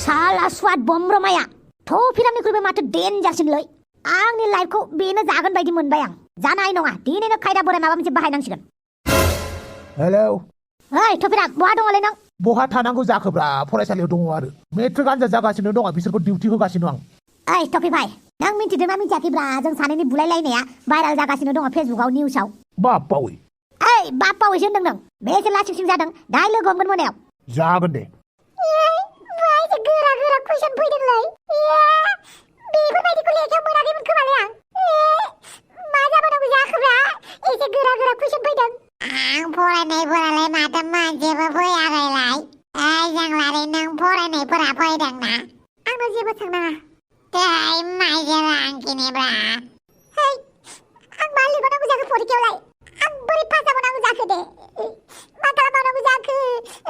साला स्वाद बमब्रमाया थ'फिरामनिख्रुइबो माथो डेन्जारसिनलै आंनि लाइफखौ बेनो जागोन बायदि मोनबाय आं जानाय नङा दिनैनो खायदा बोराय माबा मोनसे बाहायनांसिगोन हेलौ ओइ थ'फिराम बहा दङलै नों बहा थानांगौ जाखोब्रा फरायसालियाव दङ आरो मेट्रिक आनजाद जागासिनो दङ बिसोरखौ डिउटि होगासिनो आं ओइ टफि भाइ नों मिन्थिदोंना मिन्थियाखैब्रा जों सानैनि बुलायलायनाया भाइराल जागासिनो दङ फेसबुकआव निउसआव बाप बावै ओइ बाप बावैसो होनदों नों बेसे लासिंसिं जादों दाहाय लोगो हमगोन मोनायाव जागोन दे एसे गोरा गोरा कुइसन फैदोंलै बेफोरबायदिखौ लेखायाव मोनाखैमोन खोमालै आं मा जाबावनांगौ जाखोब्रा एसे गोरा गोरा कुइसन फैदों आं फरायनायफोरालाय माथो मोनसेबो फैयाखैलाय जोंलाय नों फरायनायफोरा फैदोंना आंनाव जेबो सोंनाङा माइजे रांखिनिब्रा है आं मा लिरबावनांगौ जाखो फरिखायावलाय आं बोरै पास जाबावनांगौ जाखो दे मा खालामबावनांगौ जाखो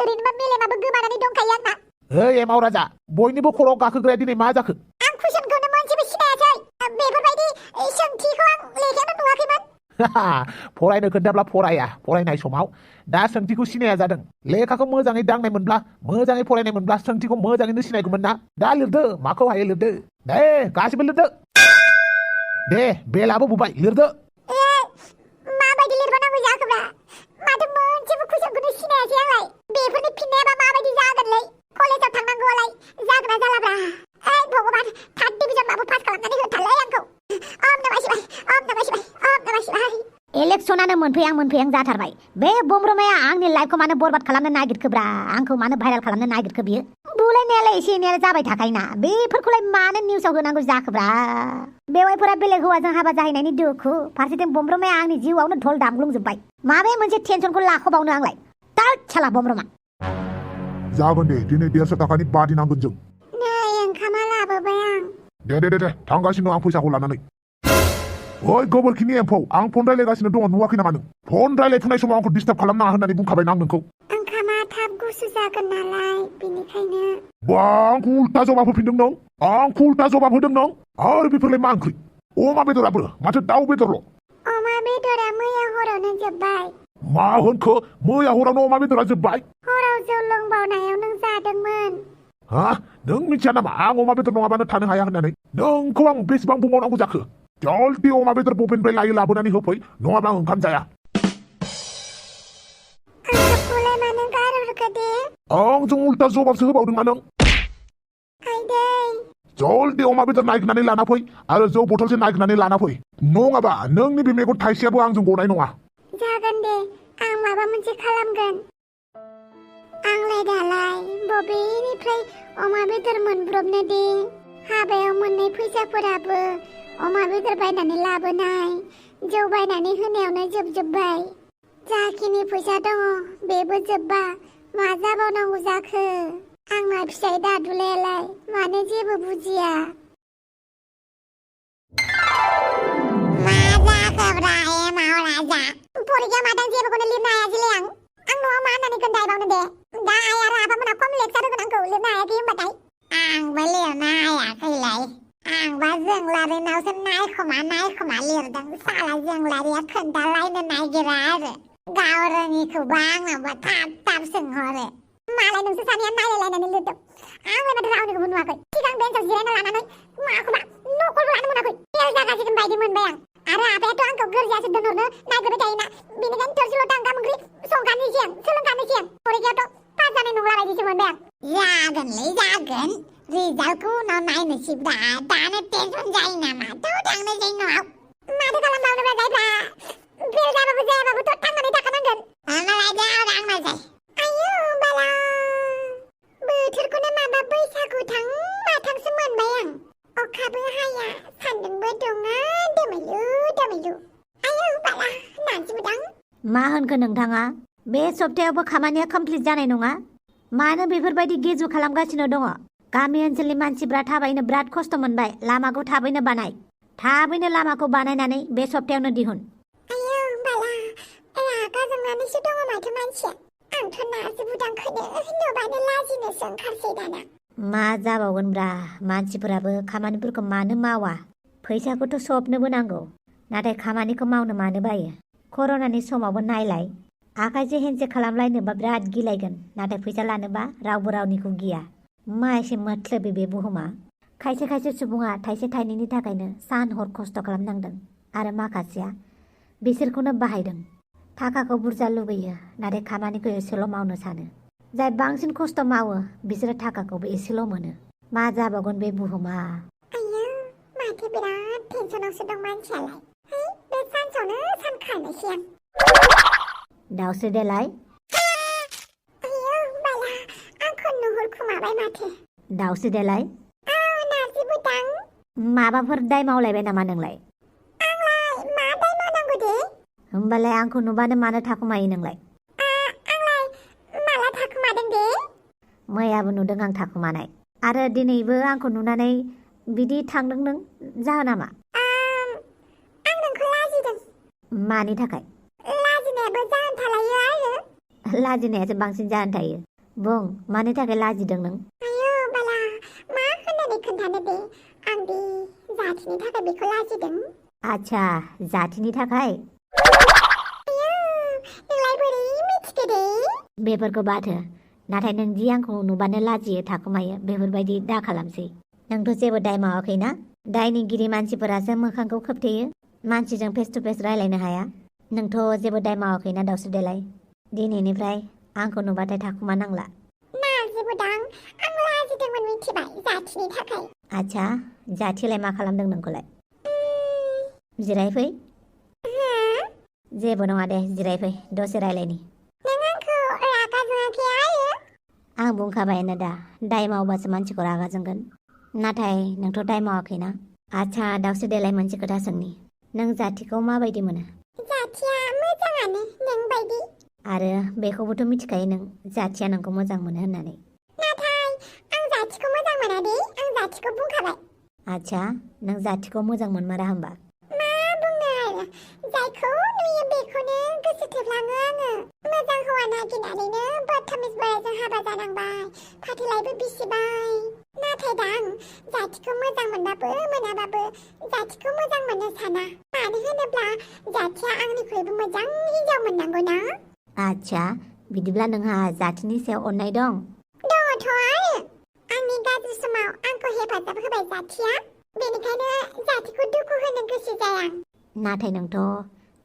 ओरैनोबा मेलेमाबो गोमानानै दंखायो आंना ओइ एमाव राजा बयनिबो खर'आव गाखोग्राया दिनै मा जाखो आं कुइसनखौनो मोनसेबो सिनायाखै बेफोरबायदि सोंथिखौ आं लेखायावनो नुवाखैमोन फरायनो खोन्थाब्ला फराया फरायनाय समाव दा सोंथिखौ सिनाया जादों लेखाखौ मोजाङै दांनाय मोनब्ला मोजाङै फरायनाय मोनब्ला सोंथिखौ मोजाङैनो सिनायगौमोन ना दा लिरदो माखौ हायो लिरदो दे गासिबो लिरदो दे बेलाबो बुबाय लिरदो माबायदि लिरबावनांगौ जाखोब्रा माथो मोनसेबो कुइसनखौनो सिनायासै आंलाय बेफोरनि फिननायाबा माबायदि जागोनलै कलेजाव थांनांगौआलाय जागोना जालाब्रा ओइ भगबान थार्ड डिभिजनबाबो पास खालामनानै होथारलै आंखौ ओम नमः शिवाय ओम नमः शिवाय ओम नमः शिवाय इलेक्सनानो मोनफैहां जाथारबाय बे बमब्रमाया आंनि लाइफखौ मानो बरबाद खालामनो नागिरखोब्रा आंखौ मानो भाइराल खालामनो नागिरखो बियो बुलायनायालाय एसे एनैयानो जाबाय थाखायोना बेफोरखौलाय मानो निउसाव होनांगौ जाखोब्रा बेवाइफोरा बेलेग हौवाजों हाबा जाहैनायनि दुखु फारसेथिं बमब्रमाया आंनि जिउआवनो धल दामग्लुंजोब्बाय माबे मोनसे टेनसनखौ लाख'बावनो आंलाय ताल छाला बमब्रमा जागोन दे दिनै 150 थाखानि बादि नांगोन जों नै ओंखामा लाबोबाय आं दे थांगासिनो आं फैसाखौ लानानै ओइ गोबोरखिनि एम्फौ आं फन रायलायगासिनो दङ नुवाखै नामा नों फन रायलायफुनाय समाव आंखौ डिस्टार्ब खालामनाङा होननानै बुंखाबाय आं नोंखौ ओंखामा थाब गुसु जागोन नालाय बेनिखायनो आंखौ उल्टा जवाब होफिनदों नों आंखौ उल्टा जवाब होदों नों आरो बेफोरलाय मा ओंख्रि अमा बेदराबो माथो दाउ बेदरल' अमा बेदरा मैया हरावनो जोब्बाय मा होनखो मैया हरावनो अमा बेदरा जोब्बाय हराव जौ लोंबावनायाव नों जादोंमोन हा नों मिथिया नामा आं अमा बेदर नङाबानो थानो हाया होननानै नोंखौ आं बेसेबां बुंबावनांगौ जाखो जल्दि अमा बेदर बबेनिफ्राय लायो लाबोनानै होफै नङाबा आं ओंखाम जाया आंखौलाय मानो गारहरखो दे आंजों उल्टा जवाबसो होबावदोंना नों आइदै जल्दि अमा बेदर नागिरनानै लाना फै आरो जौ बथलसे नागिरनानै लाना फै नङाबा नोंनि बे मेगन थाइसेयाबो आंजों गनाय नङा जागोन दे आं माबा मोनसे खालामगोन आंलाय दालाय बबेनिफ्राय अमा बेदर मोनब्रबनो दे हाबायाव मोननाय फैसाफोराबो अमा बेदर बायनानै लाबोनाय जौ बायनानै होनायावनो जोबजोब्बाय जाखिनि फैसा दङ बेबो जोब्बा मा जाबावनांगौ जाखो आंना फिसाइ दादुलायालाय मानो जेबो बुजिया मा जाखोब्रा एमाव राजा फरिखाया मादों जेबोखौनो लिरनो हायासैलै आं न'आव मा होननानै खोन्थाहैबावनो दे दा आइ आरो आफामोना खम लेक्सार होगोन आंखौ लिरनो हायाखै होनबाथाय आंबो लिरनो हायाखैलाय आंबा जोंलारिनावसो नायखोमा लिरदों साला जोंलारिया खोन्थालायनो नागिरा आरो गाव रोङिखौबा आंनावबा थाब सोंहरो मालाय नोंसोर सानैया नायलायलायनानै लिरदों आंलाय माथो रावनिखौबो नुवाखै सिगां बेन्चआव जिरायना लानानै माखौबा नकलबो लानो मोनाखै फेल जागासिगोन बायदि मोनबाय आं आरो आफायाथ' आंखौ गोरजियासो दोनहरनो नागिरबाय थायोना बेनिखायनो थोरसि लथा ओंखाम ओंख्रि संखानोसै आं सोलोंखानोसै आं फरिखायावथ' पास जानाय नंला बायदिसो मोनबाय आं जागोनलै जागोन रिजाल्टखौ उनाव नायनोसैब्रा दानो टेनसन जायो नामा थ' थांनोसै न'आव माथो खालामबावनोब्रा जायफ्रा फेल जाबाबो जायाबाबोथ' थांनानै थाखानांगोन थांनोसै आयौ बाला बोथोरखौनो माबा बैसागु थां माथांसो मोनबाय आं अखाबो हाया सान्दुंबो दुङा दोमैलु आयौ बाला नांजोबदां मा होनखो नोंथाङा बे सप्तायावबो खामानिया कमप्लिट जानाय नङा मानो बेफोरबायदि गेजु खालामगासिनो दङ गामि ओनसोलनि मानसिफ्रा थाबायनो बिराद खस्थ' मोनबाय लामाखौ थाबैनो लामाखौ बानायनानै बे सप्तायावनो दिहुन आयौ बाला रागा जोंनानैसो दङ माथो मानसिया आंथ' नाजोबुदांखौनो नुबानो लाजिनोसो ओंखारसै दाना मा जाबावगोनब्रा मानसिफोराबो खामानिफोरखौ मानो मावा फैसाखौथ' सबनोबो नांगौ नाथाय खामानिखौ मावनो मानो बायो कर'नानि समावबो नायलाय आखाइसे हेनसे खालामलायनोबा बिराद गिलायगोन नाथाय फैसा लानोबा रावबो रावनिखौ गिया मा एसे मोथ्लोबो बे बुहुमा खायसे खायसे सुबुङा थाइसे थाइनैनि थाखायनो सान हर खस्थ' खालामनांदों आरो माखासेया बिसोरखौनो बाहायदों थाखाखौ बुरजा लुबैयो नाथाय खामानिखौ एसेल' मावनो सानो जाय बांसिन खस्थ' मावो बिसोरो थाखाखौबो एसेल' मोनो मा जाबावगोन बे बुहुमा आयो माथो बिराद टेनसनावसो दं मानसियालाय है बे सानसेयावनो सानखानोसै आं दाउस्रि देलाय आयो बाला आंखौ नुहुरखुमाबाय माथो दाउस्रि देलाय औ नारजि बुदां माबाफोर दाय मावलायबाय नामा नोंलाय आंलाय मा दाय मावनांगौ दे होमबालाय आंखौ नुबानो मानो थाखुमायो नोंलाय आंलाय माला थाखुमादों दे मैयाबो नुदों आं थाखुमानाय आरो दिनैबो आंखौ नुनानै बिदि थांदों नों जाहोना मा आं नोंखौ लाजिदों मानि थाखाय लाजिनायाबो जाहोन थालायो आरो लाजिनायासो बांसिन जाहोन थायो बुं मानि थाखाय लाजिदों नों आयो बाला मा होननानै खोन्थानो दे आं दे जाथिनि थाखाय बेखौ लाजिदों आच्छा जाथिनि थाखाय आयो नोंलाय बोरै मिथिखो दे बेफोरखौ बाथो नाथाय नों दि आंखौ नुबानो लाजियो थाखुमायो बेफोरबायदि दा खालामसै नोंथ' जेबो दाय मावाखैना दायनिगिरि मानसिफोरासो मोखांखौ खोबथेयो मानसिजों फेस टु फेस रायलायनो हाया नोंथ' जेबो दाय मावाखैना दाउस्रि देलाय दिनैनिफ्राय आंखौ नुबाथाय थाखुमा नांला नारजि बुदां आं लाजिदोंमोन मिथिबाय जाथिनि थाखाय आच्छा जाथिलाय मा खालामदों नोंखौलाय जिरायफै जेबो नङा दे जिरायफै दसे रायलायनि नों आंखौ रागा जोङाखै आयो आं बुंखाबायानो दा दाय मावबासो मानसिखौ रागा जोंगोन नाथाय नोंथ' दाय मावाखैना आच्छा दाउस्रि देलाय मोनसे खोथा सोंनि नों जाथिखौ माबायदि मोनो जाथिया मोजाङानो नों बायदि आरो बेखौबोथ' मिथिखायो नों जाथिया नोंखौ मोजां मोनो होननानै नाथाय आं जाथिखौ मोजां मोना दे आं जाथिखौ बुंखाबाय आच्छा नों जाथिखौ मोजां मोनमारा होमबा मा बुंनो आरो जायखौ नुयो बेखौनो गोसो थोफ्लाङो आङो मोजां हौवा नागिरनानैनो बदतमिज बोराइजों हाबा जानांबाय फाथैलायबो बिसिबाय नाथाय दा आं जाथिखौ मोजां मोनबाबो मोनाबाबो जाथिखौ मोजां मोननो साना मानो होनोब्ला जाथिया आंनिख्रुइबो मोजां हिनजाव मोननांगौ ना आच्छा बिदिब्ला नोंहा जाथिनि सायाव अननाय दं दङथ' आरो आंनि गाज्रि समाव आंखौ हेफाजाब होबाय जाथिया बेनिखायनो जाथिखौ दुखु होनो गोसो जाया आं नाथाय नोंथ'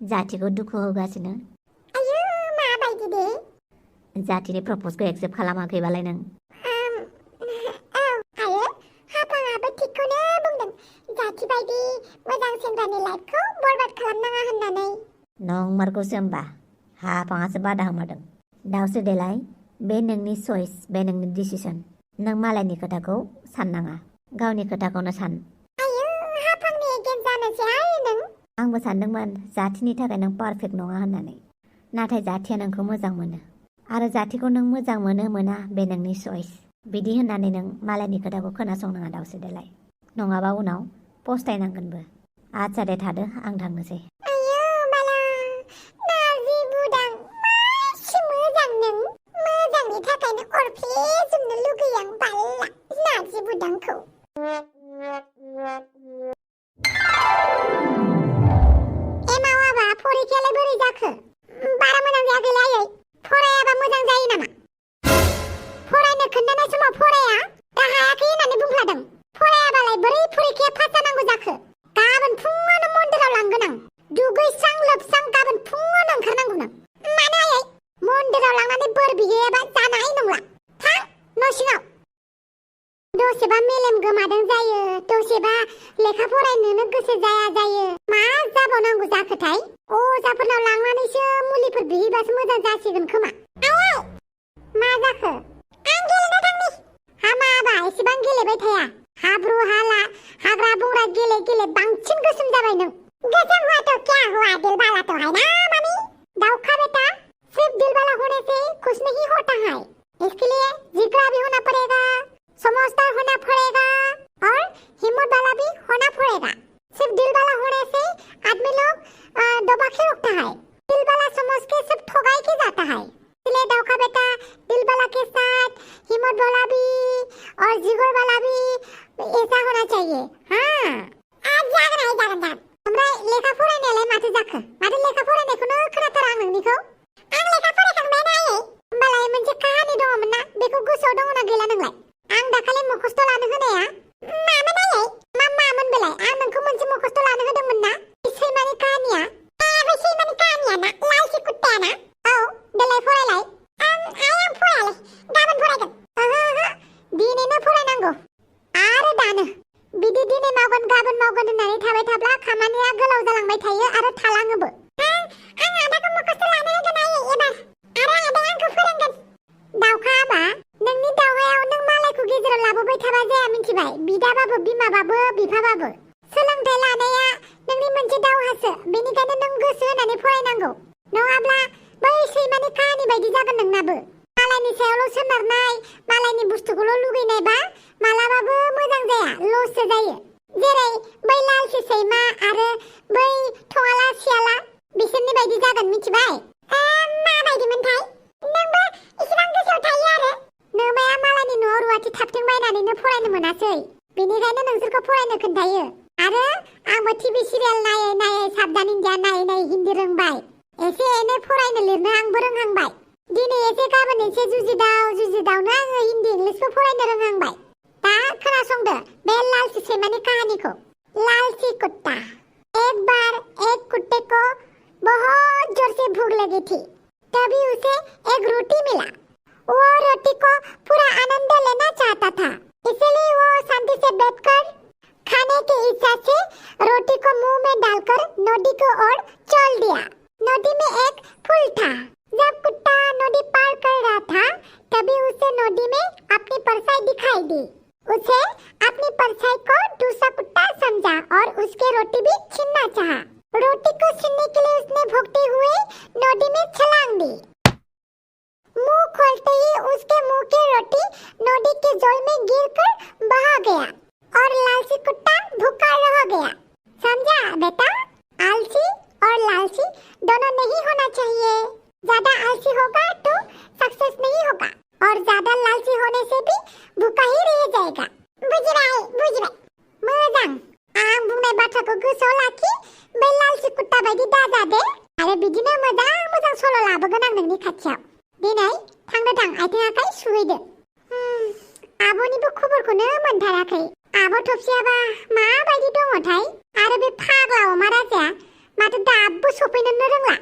जाथिखौ दुखु होगासिनो आयो माबायदि दे जाथिनि प्रप'जखौ एक्सेप्ट खालामाखैबालाय नों औ आरो हाफाङाबो थिगखौनो बुंदों जाथि बायदि मोजां सेंग्रानि लाइफखौ बरबाद खालामनाङा होननानै नंमारगौसो होमबा हाफाङासो बादा होमारदों दाउस्रि देलाय बे नोंनि चइस बे नोंनि डिसिसन नों मालायनि खोथाखौ साननाङा गावनि खोथाखौनो सान आयो हाफांनि एगेन्स्ट जानोसै आरो नों आंबो सानदोंमोन जाथिनि थाखाय नों पारफेक्ट नङा होननानै नाथाय जाथिया नोंखौ मोजां मोनो आरो जाथिखौ नों मोजां मोनो मोना बे नोंनि चइस बिदि होननानै नों मालायनि खोथाखौ खोनासंनाङा दाउस्रि देलाय नङाबा उनाव पस्तायनांगोनबो आच्छा दे थादो आं थांनोसै आयो बाला नारजि बुदां मासि मोजां नों मोजांनि थाखायनो अरफ्लेजोबनो लुगैयो आं बाल्ला नारजि बुदांखौ एमावाबा फरिखायालाय बोरै जाखो बारा मोजां जायाखैलै आयै फरायाबा मोजां जायो नामा फरायनो खोन्थानाय समाव फराया दा हायाखै होननानै बुंफ्लादों फरायाबालाय बोरै फरिखाया पास जानांगौ जाखो गाबोन फुङावनो मन्दिराव लांगोन आं दुगैस्रां लोबस्रां गाबोन फुङावनो ओंखारनांगौ नों मानो आयै मन्दिराव लांनानै बोर बिहैयाबा जानाय नंला थां न' सिङाव दसेबा मेलेम गोमादों जायो दसेबा लेखा फरायनोनो गोसो जाया जायो मा जाबावनांगौ जाखोथाय अजाफोरनाव लांनानैसो मुलिफोर बिहैबासो मोजां जासिगोन खोमा आयै मा जाखो आं गेलेनो थांनि हामाबा एसेबां गेलेबाय थाया हाब्रु हाला हाग्रा बंग्रा गेले गेले बांसिन गोसोम जाबाय नों गोसोम हुआ तो क्या हुआ दिल वाला तो है ना मम्मी दाउखा बेटा सिर्फ दिल वाला होने से कुछ नहीं होता है इसके लिए जिगरा भी होना पड़ेगा समझदार होना पड़ेगा और हिम्मत वाला भी होना पड़ेगा सिर्फ दिल वाला होने से आदमी लोग दबा के रखता है दिल वाला समझ के सब ठगाई के जाता है इसलिए दाउखा बेटा दिल वाला के साथ हिम्मत वाला भी और जिगर वाला भी ऐसा होना चाहिए हाँ आज जागोन ओमफ्राय लेखा फरायनायालाय माथो जाखो माथो लेखा फरायनायखौनो खोनाथारा आं नोंनिखौ आं लेखा फरायखांबायना आयै होमबालाय मोनसे काहानि दङमोन ना बेखौ गोसोआव दङ ना गैला नोंलाय आं दाखालि मखस्थ' लानो होनाया मामोन आयै मामोन बेलाय आं नोंखौ मोनसे मखस्थ' लानो होदोंमोन ना सैमानि काहानिया बे सैमानि काहानिया ना लालसि कुत्ताया ना औ देलाय फरायलाय आं फरायालै गाबोन फरायगोन ओहो दिनैनो फरायनांगौ आरो दानो बिदि दिनै मावगोन गाबोन मावगोन होननानै थाबाय थाब्ला खामानिया गोलाव जालांबाय थायो आरो थालाङोबो आं आदाखौ मखस्थ' लानो होगोन आयै एबार आरो आदाया आंखौ फोरोंगोन दावखा आबा नोंनि दावहायाव नों मालायखौ गेजेराव लाबोबाय थाबा जाया मिथिबाय बिदाबाबो बिमाबाबो बिफाबाबो सोलोंथाइ लानाया नोंनि मोनसे दावहासो बेनिखायनो नों गोसो होनानै फरायनांगौ नङाब्ला बै सैमानि काहानि बायदि जागोन नोंनाबो मालायनि सायावल' सोनारनाय मालायनि बुस्थुखौल' लुगैनायबा मालाबाबो मोजां जाया लससो जायो जेरै बै लालसि सैमा आरो बै थङाला सियाला बिसोरनि बायदि जागोन मिथिबाय माबायदिमोनथाय नोंबो इसेबां गोसोआव थायो आरो नोमाया मालायनि न'आव रुवाथि थाबथों बायनानैनो फरायनो मोनासै बेनिखायनो नोंसोरखौ फरायनो खोन्थायो आरो आंबो टिभि सिरियाल नायै नायै साबधान इन्डिया नायै नायै हिन्दी रोंबाय एसे एनै फरायनो लिरनो आंबो रोंहांबाय दिनै एसे गाबोन एसे जुजिदावनो आङो हिन्दी इंलिसबो फरायनो रोंहांबाय दा खोनासंदो बे लालसि सैमानि काहानिखौ लालसी कुत्ता एक बार एक कुत्ते को बहुत जोर से भूख लगी थी तभी उसे एक रोटी मिला वो रोटी को पूरा आनंद लेना चाहता था इसलिए वो शांति से बैठकर खाने की इच्छा से रोटी को मुंह में डालकर नदी की ओर चल दिया नदी में एक पुल था जब कुत्ता नदी पार कर रहा था तभी उसे नदी में अपनी परछाई दिखाई दी उसे अपनी परछाई को दूसरा कुत्ता समझा और उसके रोटी भी छीनना चाहा रोटी को छीनने के लिए उसने भौंकते हुए नदी में छलांग दी मुंह खोलते ही उसके मुंह की रोटी नदी के जल में गिरकर बहा गया और लालची कुत्ता भूखा रह गया समझा बेटा आलसी और लालची दोनों नहीं होना चाहिए ज्यादा आलसी होगा तो सक्सेस नहीं होगा और ज्यादा लालची होने से भी भूखा ही रह जाएगा बुझबाय मोजां आं बुंनाय बाथ्राखौ गोसोआव लाखि बै लालची कुत्ता बायदि दाजादे आरो बिदिनो मोजां सल' लाबोगोन आं नोंनि खाथियाव दिनै थांदो थां आथिं आखाइ सुहैदो आब'निबो खबरखौनो मोनथाराखै आब' थफसियाबा माबायदि दङथाय आरो बे फाग्ला अमा राजाया माथो दाबो सफैनोनो रोंला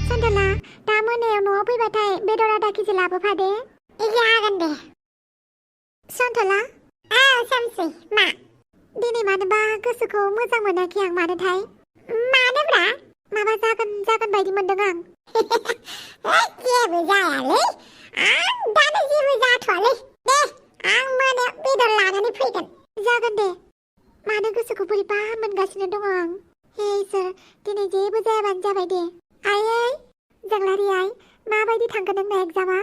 सन्दला दा मोनायाव न'आव फैबाथाय बेदर आधा केजि लाबोफादे जागोन दे सन्तला सामसै मा दिनै मानोबा गोसोखौ मोजां मोनाखै आं मानोथाय मानोब्रा माबा जागोन बायदि मोनदों आं जेबो जायालै आं दानो जेबो जाथ'वालै दे आं मोनायाव बेदर लानानै फैगोन जागोन दे मानो गोसोखौ बोरैबा मोनगासिनो दं आं हे इसोर दिनै जेबो जायाबानो जाबाय दे आयै जोंलारि आइ माबायदि थांगोन नोंना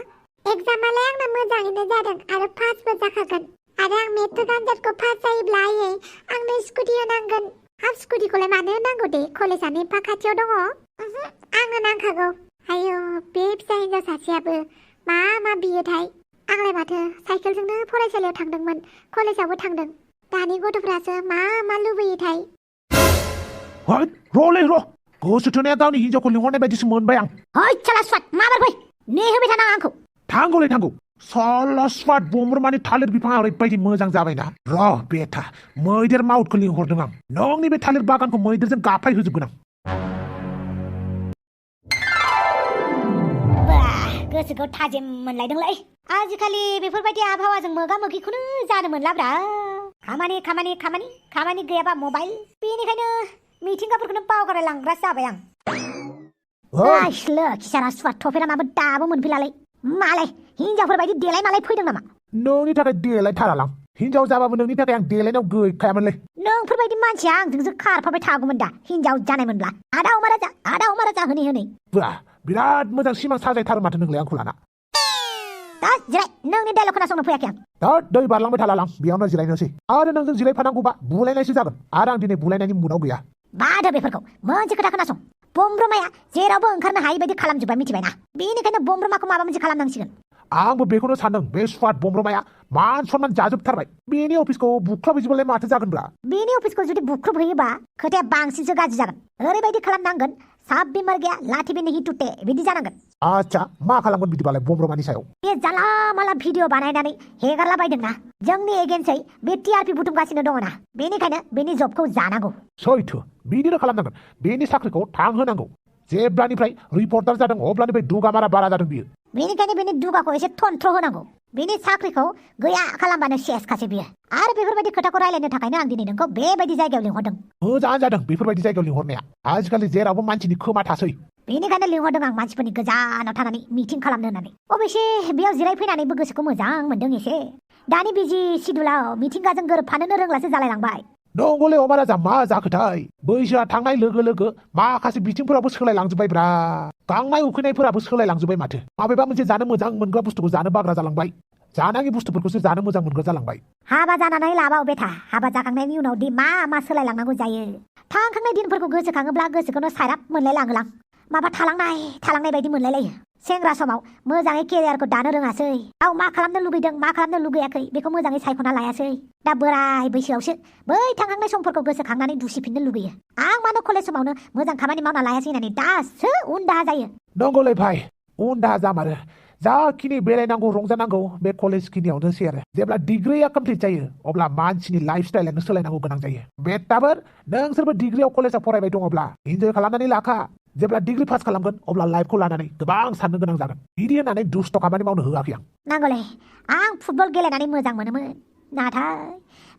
एग्जामालाय आंना मोजाङैनो जादों आरो पासबो जाखागोन आरो आं मेट्रिक आनजादखौ पास जायोब्ला आयै आंनो स्कुटि होनांगोन हाफ स्कुटिखौलाय मानो नांगौ दे कलेजआनो एफा खाथियाव दङ आंनो नांखागौ आयौ बे फिसा हिन्जाव सासेयाबो मा बियोथाय आंलाय माथो साइकेलजोंनो फरायसालियाव थांदोंमोन कलेजावबो थांदों दानि गथ'फ्रासो मा लुबैयोथाय र' गोसो थोनाया गावनि हिन्जावखौ लिंहरनाय बायदिसो मोनबाय आं हय साला स्वाट माबार फै नेहोबाय थानाङा आंखौ थांगौ साला स्वाट बमरमानि थालिर बिफाङा ओरैबायदि मोजां जाबायना र' बेथा मैदेर माउटखौ लिंहरदों आं नोंनि बे थालिर बागानखौ मैदेरजों गाफाय होजोबगोन आं गोसोखौ थाजिम मोनलायदोंलै आजिखालि बेफोरबायदि आबहावाजों मोगा मोगिखौनो जानो मोनलाब्रा खामानि गैयाबा मबाइल बेनिखायनो मिथिंगाफोरखौनो बावगारलांग्रासो जाबाय आं खिसारा स्वाट थफेरा माबो दाबो मोनफैलालै मालाय हिन्जावफोर बायदि देलाय मालाय फैदों नामा नोंनि थाखाय देलायथारालां हिन्जाव जाबाबो नोंनि थाखाय आं देलायनायाव गैखायामोनलै नोंफोरबायदि मानसिया आंजोंसो खारफाबाय थागौमोन दा हिन्जाव जानायमोनब्ला आदा अमा राजा होनै बिराद मोजां सिमां साजायथारो माथो नोंलाय आंखौ लाना दा जिराय नोंनि डायलग खोनासंनो फैयाखै आं दा दै बारलांबाय थालालां बेयावनो जिरायनोसै आरो नोंजों जिरायफानांगौबा बुलायनायसो जागोन आरो आं दिनै बुलायनायनि मुडाव गैया बादो बेफोरखौ मोनसे खोथा खोनासं बमब्रमाया जेरावबो ओंखारनो हायै बायदि खालामजोब्बाय मिथिबायना बेनिखायनो बमब्रमाखौ माबा मोनसे खालामनांसिगोन आंबो बेखौनो सानदों बे स्वाट बमब्रमाया मान सनमान जाजोबथारबाय बेनि अफिसखौ बुख्लाबहैजोबलाय माथो जागोनब्रा बेनि अफिसखौ जुदि बुख्रुबहैयोबा खोथाया बांसिनसो गाज्रि जागोन ओरैबायदि खालामनांगोन साब भी मर गया लाठी भी नहीं टूटे बिदि जानांगोन आच्छा मा खालामगोन बिदिबालाय बमब्रमानि सायाव बे जाला माला भिडिअ बानायनानै हेगारला बायदोंना जोंनि एगेन्सै बे टिआरपि बुथुमगासिनो दङना बेनिखायनो बेनि जबखौ जानांगौ सैथो बिदिनो खालामनांगोन बेनि साख्रिखौ थांहोनांगौ जेब्लानिफ्राय रिपर्टार जादों अब्लानिफ्राय दुगामारा बारा जादों बियो बेनिखायनो बेनि दुगाखौ एसे थन्थ्र होनांगौ बेनि साख्रिखौ गैया खालामबानो सेसखासै बियो आरो बेफोरबायदि खोथाखौ रायलायनो थाखायनो आं दिनै नोंखौ बेबायदि जायगायाव लिंहरदों मोजां जादों बेफोरबायदि जायगायाव लिंहरनाया आजिखालि जेरावबो मानसिनि खोमा थासै बेनिखायनो लिंहरदों आं मानसिफोरनि गोजानाव थानानै मिटिं खालामनो होननानै अबयसे बेयाव जिरायफैनानैबो गोसोखौ मोजां मोनदों एसे दानि बिजि सिडुलाव मिथिंगाजों गोरोबफानोनो रोंलासो जालायलांबाय नंगौलै अमाराजा मा जाखोथाय बैसोआ थांनाय लोगो लोगो माखासे बिथिंफोराबो सोलायलांजोब्बायब्रा गांनाय उखैनायफोराबो सोलायलांजोब्बाय माथो माबेबा मोनसे जानो मोजां मोनग्रा बुस्थुखौ जानो बाग्रा जालांबाय जानाङि बुस्थुफोरखौसो जानो मोजां मोनग्रा जालांबाय हाबा जानानै लाबाव बेथा हाबा जाखांनायनि उनाव दि मा मा सोलायलांनांगौ जायो थांखांनाय दिनफोरखौ गोसोखाङोब्ला गोसोखौनो सायराब मोनलायलाङोलां माबा थालांनाय बायदि मोनलायलायो सेंग्रा समाव मोजाङै केरियारखौ दानो रोङासै गाव मा खालामनो लुगैदों मा खालामनो लुगैयाखै बेखौ मोजाङै सायख'ना लायासै दा बोराय बैसोआवसो बै थांखांनाय समफोरखौ गोसोखांनानै दुसिफिननो लुगैयो आं मानो कलेज समावनो मोजां खामानि मावना लायासै होननानै दासो उन दाहा जायो नंगौलै भाइ उन दाहा जामारो जाखिनि बेरायनांगौ रंजानांगौ बे कलेज खिनियावनोसै आरो जेब्ला डिग्रिया कमप्लिट जायो अब्ला मानसिनि लाइफ स्टाइलानो सोलायनांगौ गोनां जायो बेटाबर नोंसोरबो डिग्रियाव कलेजाव फरायबाय दङब्ला इन्जय खालामनानै लाखा जेब्ला डिग्रि पास खालामगोन अब्ला लाइफखौ लानानै गोबां साननो गोनां जागोन बिदि होननानै दुस्थ' खामानि मावनो होआखै आं नांगौलै आं फुटबल गेलेनानै मोजां मोनोमोन नाथाय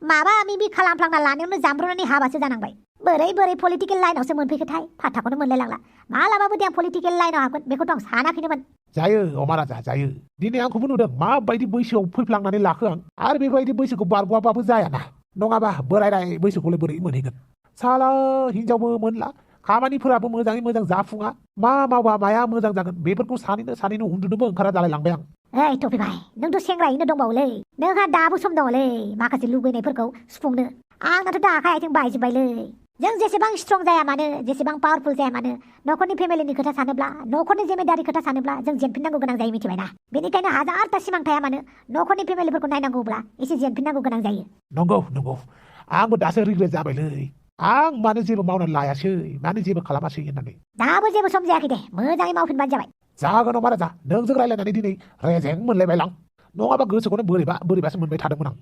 माबा मिबि खालामफ्लांना लानायावनो जामब्रनानै हाबासो जानांबाय बोरै पलिटिकेल लाइनावसो मोनफैखोथाय फाथाखौनो मोनलायलांला मालाबाबो दे आं पलिटिकेल लाइनाव हाबगोन बेखौथ' आं सानाखैनोमोन जायो अमाराजा जायो दिनै आंखौबो नुदों माबायदि बैसोआव फैफ्लांनानै लाखो आं आरो बेबायदि बैसोखौ बारग'आबाबो जायाना नङाबा बोरायनाय बैसोखौलाय बोरै मोनहैगोन साला हिनजावबो मोनला खामानिफोराबो मोजाङै मोजां जाफुङा मा मावबा माया मोजां जागोन बेफोरखौ सानैनो उन्दुनोबो ओंखारा जालायलांबाय आं ओइ टफि भाइ नोंथ' सेंग्रायैनो दंबावोलै नोंहा दाबो सम दङलै माखासे लुबैनायफोरखौ सुफुंनो आंनाथ' दा आखाइ आथिं बायजोब्बायलै जों जेसेबां स्ट्रं जाया मानो जेसेबां पावारफुल जाया मानो न'खरनि फेमिलिनि खोथा सानोब्ला न'खरनि जिम्मेदारि खोथा सानोब्ला जों जेनफिननांगौ गोनां जायो मिथिबायना बेनिखायनो हाजारथा सिमां थाया मानो न'खरनि फेमिलिफोरखौ नायनांगौब्ला एसे जेनफिननांगौ गोनां जायो नंगौ आंबो दासो रिग्रेट जाबायलै आं मानो जेबो मावनानै लायासै मानो जेबो खालामासै होननानै दाबो जेबो सम जायाखै दे मोजाङै मावफिनबानो जाबाय जागोन अमाराजा नोंजों रायलायनानै दिनै रेजें मोनलायबायलां नङाबा गोसोखौनो बोरैबासो मोनबाय थादोंमोन आं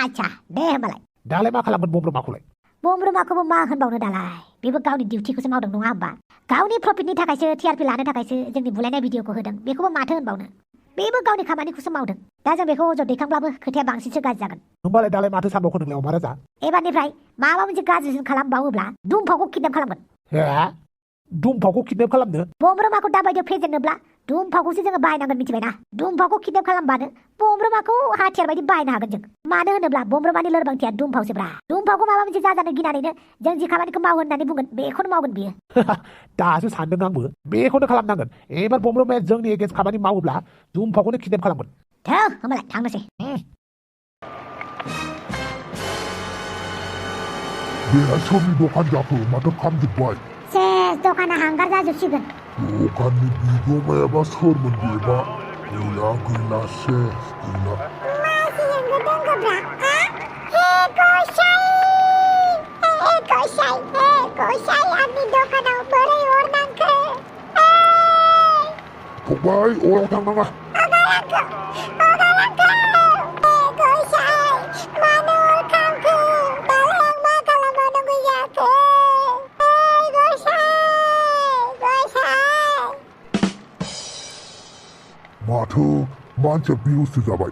आच्छा दे होमबालाय दालाय मा खालामगोन बमब्रमाखौलाय बमब्रमाखौबो मा होनबावनो दालाय बेबो गावनि डिउटिखौसो मावदों नङा होमबा गावनि प्रफिटनि थाखायसो टिआरपि लानो थाखायसो जोंनि बुलायनाय भिडिअखौ होदों बेखौबो माथो होनबावनो बेबो गावनि खामानिखौसो मावदों दा जों बेखौ अजद दैखांब्लाबो खोथाया बांसिनसो गाज्रि जागोन होमबालाय दालाय माथो सानबावखो नोंलाय अमाराजा एबारनिफ्राय माबा मोनसे गाज्रिसिन खालामबावोब्ला दुमफावखौ किडनेप खालामगोन हे दुमफावखौ किडनेप खालामनो बमब्रमाखौ दाबायदियाव फेजेननोब्ला दुमफावखौसो जोङो बाहायनांगोन मिथिबायना दुमफावखौ किडनेप खालामबानो बमब्रमाखौ हाथियार बायदि बाहायनो हागोन जों मानो होनोब्ला बमब्रमानि लोरबांथिया दुमफावसोब्रा दुमफावखौ माबा मोनसे जाजानो गिनानैनो जों जि खामानिखौ मावो होननानै बुंगोन बेखौनो मावगोन बियो दासो सानदों आंबो बेखौनो खालामनांगोन एबार बमब्रमाया जोंनि एगेन्स्ट खामानि मावोब्ला दुमफावखौनो किडनेप खालामगोन थौ होमबालाय थांनोसै बे सोरनि दखान जाखो माथो खामजोब्बाय सेस दखाना हांगार जाजोबसिगोन दखाननि बिगोमायाबा सोरमोन बेबा गैला सेस गैला मासि होंगो-दोंगोब्रा हे गसाइ आंनि दखानाव बोरै अर नांखो फंबाय अराव थांनाङा माथो मानसिया बेहुससो जाबाय